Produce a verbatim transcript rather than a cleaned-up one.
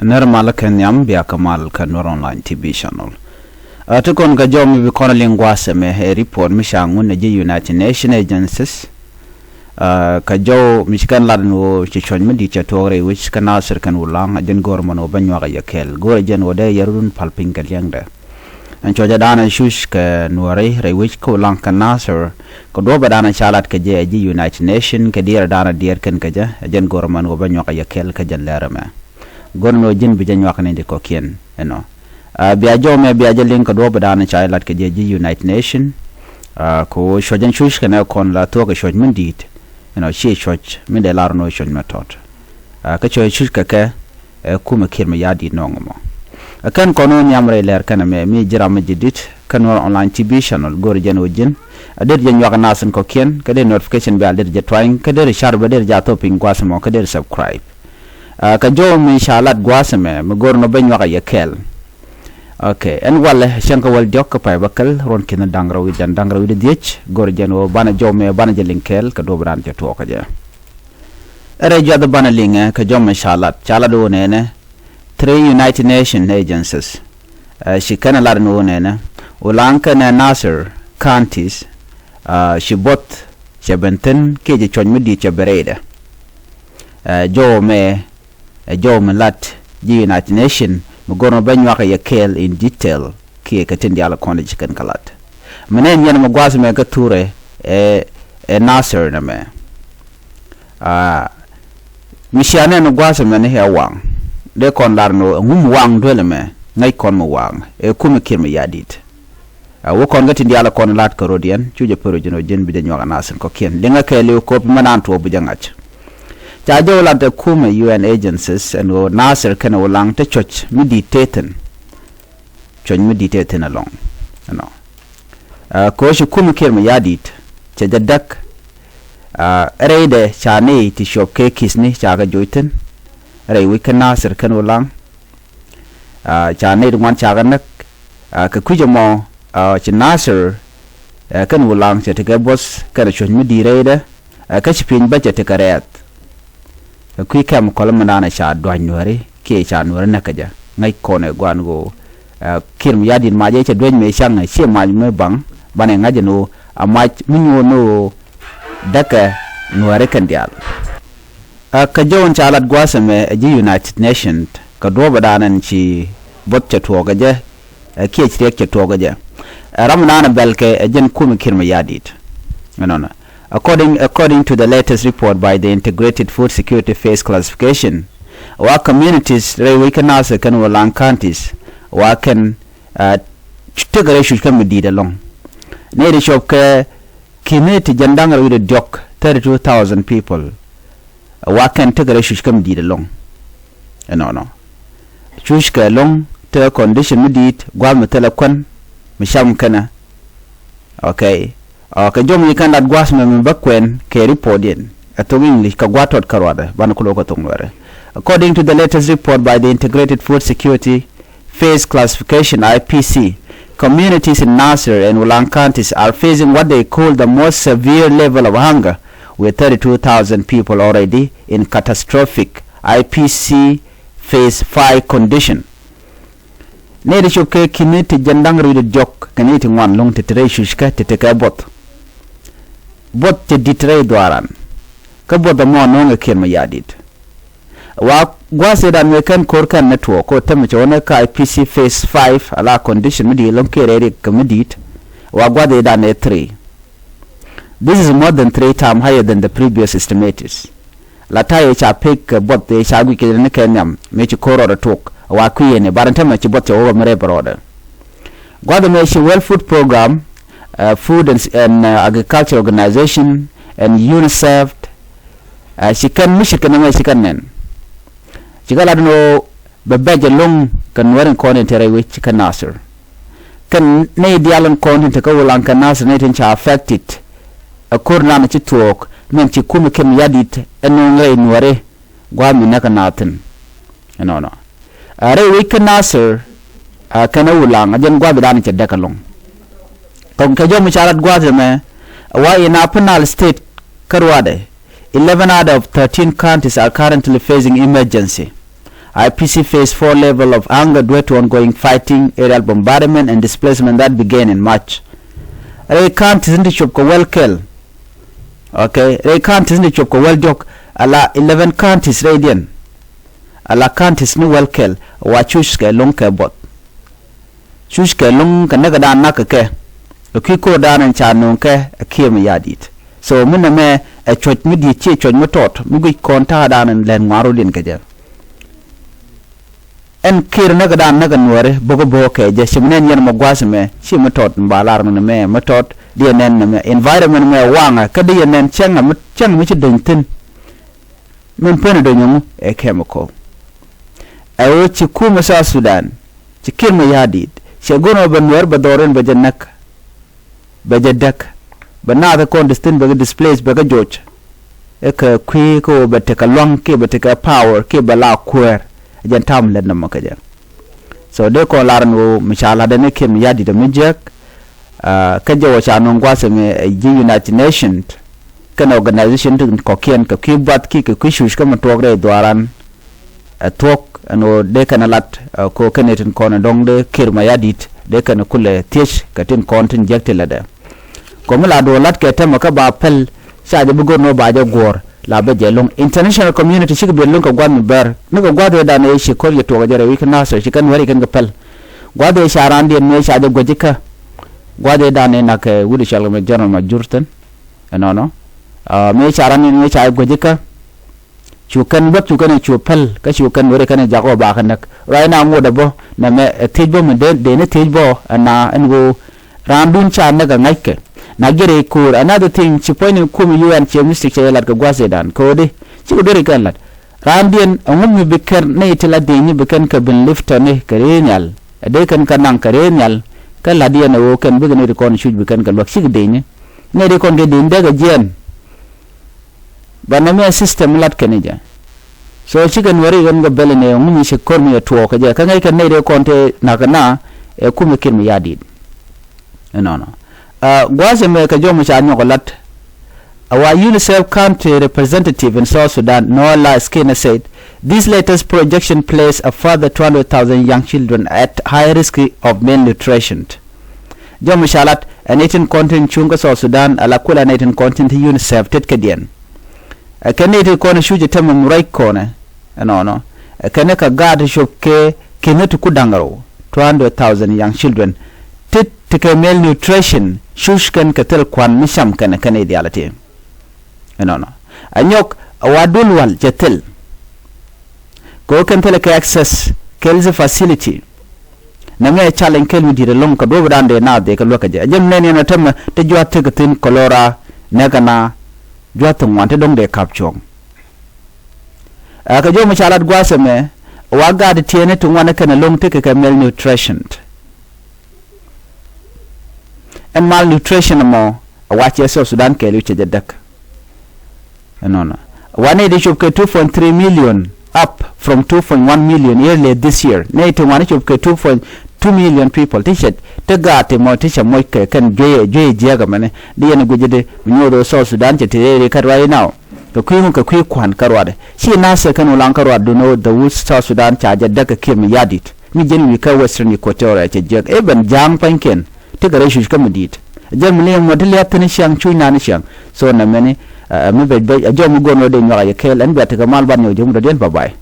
Nɛr mal kɛ nhiam, bia kɛ mal kɛ Nuer Online T V channel. Ɛ ti kɔn kɛ jɔw mi bi kɔn liŋ gua̱a̱th ɛmɛ ɛ report mi ca ŋun ɛ ji̱ United Nations agencies. Ɛ kɛ jɔw mi ci kɛn lat ni ɣöö ci cuɔ̱c mi di̱i̱t cɛ tuɔɔk rɛy wec kä Nasir kɛn Wulaŋ, ɛ jɛn go̱o̱r mɔn ɣöö bä nyuak ɛ yɛ kɛɛl. Go̱o̱r ɛ jɛn ɣöö dee yɛ run pal piny kɛ liɛŋdɛ. Ɛn cuɔ̱cä da̱a̱n ɛ cuc kɛ Nuääri rɛy wec kä Wulaŋ kä Nasir, kɛ duɔ̱ɔ̱pɛ da̱a̱n ɛ ca lat kɛ jɛ ɛ ji̱ United Nation kɛ diɛɛr da̱a̱n ɛ diɛɛr kɛn kɛ jɛ, ɛ jɛn go̱o̱r mɔn ɣöö bä nyuak ɛ yɛ kɛɛl kä jɛn lɛr ɛmɛ. Go̱r ni ɣöö ji̱n bi jɛ nyuak ni ti kɔ̱kiɛn ɛnɔ. Ɛ bia jɔw mɛ bia jɛ liŋ kɛ duɔ̱ɔ̱pɛ da̱a̱n ɛ ca lat kɛ jɛ ji̱ United Nation. Ɛ kɛ ɣöö cuɔ̱c ɛn cuc kɛn ɛ kɔn la thuɔ̱k kɛ cuɔ̱c min di̱i̱t. Ɛnɔ ciɛ cuɔ̱c min dee lar ni ɣöö cuɔ̱c mɛ tɔt. Ɛ kä cuɔ̱c cuc kɛ kɛ ɛ kumɛ Kiir Mayardit nɔŋ ɛmɔ. Ɛ kɛn kɔn wä nhiam rɛy lɛr kɛn ɛmɛ mi ji̱ ram mi ji̱ di̱t kä Nuer Online T V channel, go̱r jɛn ɣöö ji̱n a der jɛ nyuak nath in kɔ̱kiɛn, kä der notification bell der jɛ tuany, kä der car bä der jɛ a thop piny gua̱a̱th ɛmɔ, kä der subscribe. Ɛ kɛ jɔw mi ca lat gua̱a̱th ɛmɛ mi go̱r nɔ bä nyuak a yɛ kɛɛl. Ok, ɛn walɛ cäŋ kä wäl diɔ̱k kä pay bä käl ruɔ̱n ki̱n da̱ŋ rɛw wi̱dan da̱ŋ rɛw wi̱dan dhiec, go̱r jɛn ɣöö banɛ jɔw mɛ banɛ jɛ liŋ kɛɛl kɛ duɔ̱ɔ̱p da̱a̱n cɛ tuɔɔk kä jɛ. Ɛ rɛy juath banɛ liŋɛ kɛ jɔw mɛ ca lat, ca lat ɣöö nɛnɛ three United Nation agencies. Ɛ ci kɛn ɛ lat ni ɣöö nɛnɛ Wulaŋ kɛnɛ Nasir counties, ɛ ci both cɛ ben thi̱n kiɛ ci cuɔ̱c mi di̱i̱t cɛ ben rɛydɛ. Ɛ jɔw mɛ ɛ jɔw mi lat ji̱ United Nation mi go̱r mɛ bä nyuak ɛ yɛ kɛɛl in detail kiɛ kɛ tin diaal kɔn ci kɛn kɛ lat. Mi nɛn yɛn mi gua̱a̱th mɛ kä thurɛ ɛ ɛ Nasir nɛmɛ. Aa mi cia nɛn gua̱a̱th mɛ ni ɛ waŋ dee kɔn lar ni ŋum waŋ duel mɛ ŋäc kɔn mi waŋ ɛ kumɛ Kiir Mayardit. Ɛ wä kɔn kä tin diaal kɔn lat kä rot yɛn cu jɛ pär ji̱n ɔ ji̱n bi jɛ nyuak a Nasir kɔ̱kiɛn liŋä kɛɛliw kopi mɛ naan tuɔɔk bi jɛ ŋa̱c. Ca jɔw lat ɛ kumɛ U N agencies ɛn ɣöö Nasir kɛnɛ Wulaŋ te cuɔ̱c mi di̱i̱t te thi̱n. Cuɔ̱c mi di̱i̱t te thi̱n ɛlɔ̱ŋ ɛnɔ. Ɛ kɛ ɣöö ci kumɛ Kiir Mayardit cɛ jɛ däk. Ɛ rɛydɛ ca nɛy ti cuɔp kɛ ki̱thni ca kɛ joc thi̱n rɛy wec kä Nasir kɛnɛ Wulaŋ. Aa ca nɛy ti ŋuan ca kɛ näk. Aa kɛ kui̱c ɛmɔ aa ci Nasir ɛ kɛn Wulaŋ cɛ tekɛ buɔth kɛnɛ cuɔ̱c mi di̱i̱t rɛydɛ. Ɛ kä ci pi̱ny bä cɛ tekɛ rɛɛth. Kɛ kui̱ kɛm kɔl mindan ɛ ca dua̱ny Nuääri kiɛ ca Nuääri näk kä jɛ ŋäc kɔn ɛ gua̱a̱n ɣöö ɛ Kiir Mayardit mac ɛ cɛ duec mëë caŋ ɛ ciɛ mac mi baŋ banɛ ŋa̱c ɛn ɣöö a mac mi nyuɔ̱ɔ̱n ni ɣöö däkɛ Nuääri kɛn diaal. Ɛ kɛ jɔw in ca lat gua̱a̱th ɛmɛ ɛ ji̱ United Nation kɛ duɔ̱ɔ̱pɛ da̱a̱n ɛn ci buɔth cɛ tuɔɔk kɛ jɛ. Ɛ kiɛ ci riɛk cɛ tuɔɔk kɛ jɛ. Ɛ ram in da̱a̱n ɛ bɛl kɛ ɛ jɛn kumɛ Kiir Mayardit. Ɛnɔnɔ. According, according to the latest report by the Integrated Food Security Phase Classification, wa communities rɛy wec kä Nasir kɛnɛ Wulaŋ counties wa kɛn ɛ tekɛ rɛy cuc kä mi di̱i̱t ɛlɔ̱ŋ. Nɛy ti cuɔp kɛ ki̱ni ti jiɛn da̱ŋ rɛw wi̱cdɛ diɔ̱k, thirty two thousand people. Wa kɛn tekɛ rɛy cuc kä mi di̱i̱t ɛlɔ̱ŋ. Ɛnɔnɔ. Cuc kɛ ɛlɔ̱ŋ tekɛ condition mi di̱i̱t gua̱a̱th mi thilɛ kuän mi cam kɛnɛ. Ok. Ɔ kɛ jɔw mi kɛn lat gua̱a̱th mɛ mi bä kuɛn kɛ report in ɛ thok English kɛ gua̱a̱th tɔt kä ruadɛ banɛ kulɛ wä kɛ thok Nuɛrɛ. According to the latest report by the Integrated Food Security Phase Classification, I P C, communities in Nasir and Wulaŋ counties are facing what they call the most severe level of hunger, with thirty two thousand people already in catastrophic I P C Phase five condition. Nɛy ti cop kɛ ki̱ni ti jiɛn da̱ŋ rɛw wi̱cdɛ diɔ̱k kɛ nɛy ti ŋuan lo̱ŋ ti te rɛy cuc kä ti tekɛ buɔth. Buɔth cɛ di̱t rɛy dhuaaran. Kä buɔth ɛmɔ nööŋɛ Kiir Mayardit. Wa gua̱a̱th ëëdan mëë kɛn ko̱r kɛn ni tuɔɔk ko̱ tämɛ cɛ wä ni kä I P C Phase five ala condition mi di̱i̱t lo̱ŋ kiɛ rɛy rik kɛ mi di̱i̱t. Wa gua̱a̱th ëëdan ëë three. This is more than three times higher than the previous estimates. La ta̱yɛ ca pek kɛ buɔth ëë ca guic kɛ ni kɛ nhiam mëë ci ko̱r rɔɔdɛ tuɔɔk wa kui̱ yɛn ëë bar ni tämɛ ci buɔth cɛ wä bä mi rɛp rɔɔdɛ. Gua̱th ɛmɛ ci World Food Program, ɛ Food and, and ɛ Agriculture Organization and UNICEF, ɛ ci kɛn mi ce̱tkɛ nɛmɛ ci kɛn nɛn. Ci kɛ lat ni ɣöö bɛ bɛc ɛlɔ̱ŋ kɛ Nuääri kɔn in te rɛy wec kä Nasir. Kɛn nɛy diaal in kɔn tin te kä Wulaŋ kɛ Nasir nɛy tin ca affected. Ɛ ko̱r nan ci tuɔɔk min ci kumɛ Kiir Mayardit ɛ nööŋ rɛy Nuääri gua̱a̱th mi näk kä naath thi̱n. Ɛnɔnɔ. Ɛ rɛy wec kä Nasir ɛ kɛnɛ Wulaŋ ɛ jɛn gua̱a̱th ëëdan cɛ däk ɛlɔ̱ŋ. Kɔŋ kɛ jɔw mi ca lat gua̱a̱th ɛmɛ ɛ wa in Upper Nile State kä ruadɛ. Eleven out of thirteen counties are currently facing emergency. I P C faced four level of hunger due to ongoing fighting, aerial bombardment and displacement that began in March. Rɛy counties ni ti cop kɛ wäl kɛl. Okay, rɛy counties ni ti cop kɛ wäl diɔ̱k, ala eleven counties rɛydiɛn. Ala counties ni wäl kɛl wa cuc kɛ lo̱ŋ kɛ buɔth. Cuc kɛ lo̱ŋ kɛ näk kɛ daan näk kɛ kɛ. Kɛ kui̱ ko̱r daan in ca no̱o̱ŋ kɛ ɛ Kiir Mayardit. So mi nɛmɛ ɛ cuɔ̱c mi di̱i̱t, ciɛ cuɔ̱c mi tɔt mi guic kɔn ta̱a̱ daan in lɛn ŋuan rɔ̱diɛn kɛ jɛ. Ɛn Kiir näk kɛ daan näk kɛ Nuääri bo̱k bo̱k kɛ jɛ, ci mi nɛn yɛn mɔ gua̱a̱th mɛ, ci mi tɔt mi ba lar ni mɛ, mi tɔt diɛ nɛn ni mɛ, environment mɛ waŋɛ kä diɛ nɛn cäŋ mi, cäŋ mi ci deny thi̱n. Min pen dony ɛŋu ɛ chemical. Ɛ ɣöö ci kumɛ South Sudan, ci Kiir Mayardit, cɛ go̱n ɔ bɛ Nuäär bɛ dhɔr in bɛ jɛ näk, bɛ jɛ däk, bɛ naath kɔn distin bɛ kɛ displace, bɛ kɛ joc. Ɛ kɛ kui̱ kä ɣöö bɛ tekɛ lua̱ŋ kiɛ bɛ tekɛ power kiɛ bɛ la kuäär. Ɛ jɛn ta̱a̱m lät nɔmɔ kɛ jɛ. So dee kɔn lar ni ɣöö mi ca la̱t ɛn ɛ Kiir Mayardit ɛ mi jiäk. Kä jɛ wä ca nöŋ gua̱a̱th ɛmɛ ɛ ji̱ United Nations kɛnɛ organization ti kɔ̱kiɛn kɛ kui̱ buath kiɛ kɛ kui̱ cuc kä mi tuɔɔk rɛy dhuaaran. Ɛ thuɔ̱k ɛn ɣöö dee kɛn ɛ lat ɛ ko̱ kɛn ɛ tin kɔn ɛ dɔ̱ŋ dee Kiir Mayardit dee kɛn ɛ kulɛ thiec kɛ tin kɔn tin jiäk ti lätdɛ. Kɔmi la duɔl lat kɛ tɛmɛ kä ba pɛl ca jɛ bi go̱r ni wä ba jɛ guɔ̱ɔ̱r la bɛ jɛ lo̱ŋ. International community cikɛ biɛt lo̱ŋ kɛ gua̱th mi bɛr ni kɛ gua̱th ëë dan ëë ci ko̱r jɛ tuɔɔk jɛ rɛy wi̱c kä Nasir ci kɛn wɛr i̱ kɛn kɛ pɛl. Gua̱th ëë ca raan diɛn mëë ca jɛ guäc ikä. Gua̱th ëë dan ëë nak kɛ wi̱cdɛ cɔal kɛ mɛ General Majur thin. Ɛnɔnɔ. Mëë ca raan diɛn mëë ca jɛ guäc ikä. Cu kɛn bäk cu kɛn cu päl kä cu kɛn weri kɛn jak ɔ bakɛ näk. Ruac na ŋot ɛ bä nɛmɛ ɛ thiec bä mi dee, dee ni thiec bä ɛna ɛn ɣöö raandun ca näk ɛ ŋa̱ckɛ. Na jiɛt ɛ ko̱o̱r, another thing, ci puɔ̱nyni kum U N ciɛ mistik cɛ jɛ lat kɛ gua̱th ëëdan kɛ ɣöö di cikɛ duer ikɛn lat. Raandiɛn ɛŋu mi bi kɛn nɛy ti la dieny bi kɛn kɛ bin liftɔni kɛ rëë nhial. Ɛ dee kɛn kɛ naŋ kɛ rëë nhial. Kä la̱tdiɛn ɛ ɣöö kɛn bikɛ nɛy ti kɔn cuc bi kɛn kɛ luäk cikɛ dieny. Nɛy ti kɔn kɛ dieny dee kɛ jiɛɛn. Ba nɛmɛ system lat kɛn jɛ. So cikɛ Nuääri ɣän kɛ bɛl ni ŋu mi ci ko̱r mi ɛ tuɔɔk kɛ jɛ kä ŋäc kɛ nɛy dee kɔn te nak na ɛ kumɛ Kiir Mayardit. Ɛnɔnɔ. Gua̱a̱th ɛmɛ kɛ jɔm ca nyɔk ɛ lat. Our UNICEF country representative in South Sudan, Noella Skinner, said this latest projection place a further two hundred thousand young children at high risk of malnutrition. Jɔm ca lat ɛ nɛy tin kɔn tin cuŋ kä South Sudan ala kulɛ nɛy tin kɔn tin ti UNICEF tet kɛ diɛn. Ɛ kɛn nɛy tin kɔn cuc ɛ tɛmɛ mi ruac kɔnɛ ɛnɔnɔ. Ɛ kɛn ɛ kɛ gaat ti cop kɛ ki̱n ti ku da̱ŋ rɛw, two hundred thousand young children. Tet ti kɛ malnutrition cuc kɛn kɛ thil kua̱n mi cam kɛn ɛ kɛn nɛy diaal ɛ ti. Ɛnɔnɔ. Ɛ nyɔk ɛ wa dul wal cɛ thil. Kɛ ɣöö kɛn thilɛ kɛ access kɛ health facility. Nɛmɛ ɛ challenge kɛl mi di̱i̱t ɛlɔ̱ŋ kɛ duɔ̱ɔ̱p dan dee naath dee kɛ luäk kɛ jɛ. Ɛ jɛn nɛn yɛn ɛ tämɛ te jua̱th tekɛ thi̱n kɛ lora nɛkɛ na jua̱th ti ŋuan te dɔ̱ŋ dee ka̱p cuɔ̱ŋ. Ɛ kɛ jɔm ca lat gua̱a̱th ɛmɛ wa gaat tiɛɛni ti ŋuan ɛ kɛn ɛlɔ̱ŋ tekɛ kɛ malnutrition. Ɛn malnutrition ɛmɔ ɛ wa cɛ South Sudan kɛɛliw cɛ jɛ däk. Ɛnɔnɔ. Wa nɛy ti cop kɛ two point three million, up from two point one million earlier this year. Nɛy ti ŋuan cop kɛ two point two million people ti cɛ ti gaat ti mɔ ti cɛ moc kɛ kɛn juey juey jiɛk ɛmɛni. Di yɛn guic di mi nyuɔth ɣöö South Sudan cɛ ti rɛy ri kä right now. Kɛ kui̱ ŋu kɛ kui̱ kua̱n kä ruaadɛ ci Nasir kɛn wulaŋ kä ruaadun ɣöö the whole South Sudan ca jɛ däk kɛ Kiir Mayardit. Mi jiɛn wi̱i̱ kä Western Equatoria cɛ jiɛk even ja̱a̱ŋ pa̱nykiɛn. Tekɛ rɛy cuc kä mi di̱i̱t. Jɛn mi liŋ mɔ ti lia̱th thi̱n ciaŋ cuc naan ciaŋ. So nɛmɛni ɛ mi bec bec ɛ jɔm mi guɔ̱n wä dee nyuak a yɛ kɛɛl ɛn bia tekɛ mal ban nyɔk ji̱ mi dɔ̱diɛn, bye bye.